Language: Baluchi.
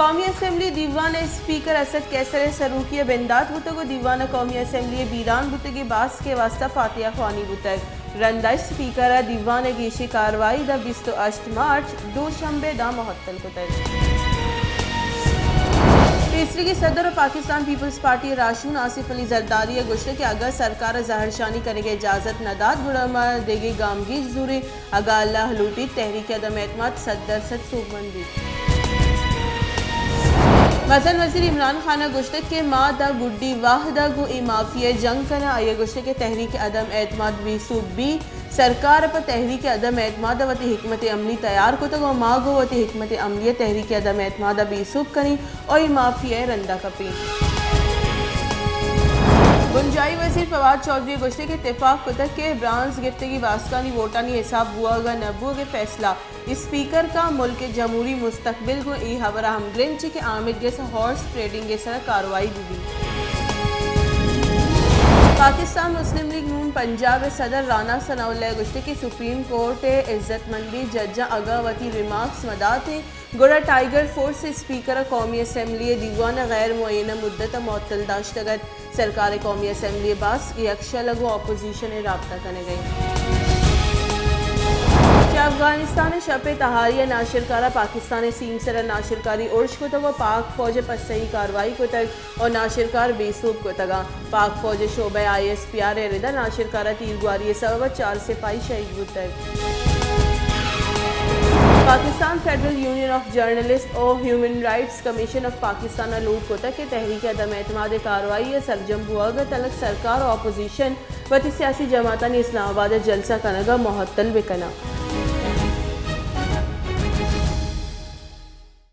قومی اسمبلی دیوان ءِ اسپیکر اسد قیصر ءِ سروکی ءَ بندات بوتگ ءُ دیوان قومی اسمبلی ءِ بیران بوتگیں باسک ءِ واستہ فاتحہ خوانی بوتگ۔ رند ءَ اسپیکر ءَ دیوان ءِ گیشیں کاروائی داں بیست ءُ ہشت مارچ دوشنبے ءَ داں مہتل کتگ۔ پیسریگیں صدر ءُ پاکستان پیپلز پارٹی ءِ راہشون آصف علی زرداری ءَ گوشتگ کہ اگاں سرکار ءَ زہرشانی کنگ ءِ اجازت نہ دات گڑا ما دگہ گامگیج زوریں، اگاں اللہ لوٹیت تحریک عدم اعتماد صد درصد سوبمند بیت۔ مزن وزیر عمران خان ءَ گوشتگ کہ ما داں گڈی وہد ءَ گوں اے مافیا ءَ جنگ کناں۔ آئی ءَ گوشتگ کہ تحریک عدم اعتماد بے سوب بیت، سرکار ءَ پہ تحریک عدم اعتماد ءَ وتی حکمت عملی تیار کتگ ءُ ما گوں وتی حکمت عملی ءَ تحریک عدم اعتماد ءَ بے سوب کنیں ءُ اے مافیا ءَ رندا کپیں۔ بنجاہی وزیر فواد چوہدری ءَ گوشتگ کہ تپاک کتگ کہ برانز گپتگیں باسکانی ووٹانی حساب بوہگ ءُ نہ بوہگ ءِ فیصلہ اسپیکر کنت، ملک ءِ جمہوری مستقبل گوں اے ہبر ءَ ہمگرنچ کہ آمید گس ءُ ہارس ٹریڈنگ ءِ سرا کاروائی بہ بیت۔ پاکستان مسلم لیگ نون پنجاب ءِ صدر رانا ثناء اللہ ءَ گوشتگ کہ سپریم کورٹ ءِ عزت مندیں ججاں اگاں وتی ریمارکس مہ داتیں گڑا ٹائیگر فورس ءِ اسپیکر ءَ قومی اسمبلی ءِ دیوان ءَ غیر معینہ مدت ءَ معطل داشتگ ات۔ سرکار ءَ قومی اسمبلی ءِ باسک ءِ یکشل ءَ گوں اپوزیشن ءَ رابطہ کنگ ءَ انت۔ چہ افغانستان ءَ شپ ءِ تہاری ءَ ناشرکاراں پاکستان ءِ سیمسر ءَ ناشرکاری ارش کتگ ءُ پاک فوج ءَ پسہی کاروائی کتگ ءُ ناشرکار بے سوب کتگ انت۔ پاک فوج ءِ شعبہ آئی ایس پی آر ءِ رد ءَ ناشرکار ءِ تیرگواری ءِ سبب ءَ چار سپاہی شہید بوتگ۔ Pakistan federal union of journalists ءُ human rights commission of Pakistan ءَ لوٹ کتگ کہ تحریک عدم اعتماد ءِ کاروائی ءَ سرجم بوہگ ءَ تلک سرکار ءُ اپوزیشن وتی سیاسی جماعتانی اسلام آباد ءَ جلسہ کنگ ءَ مہتل بہ کناں۔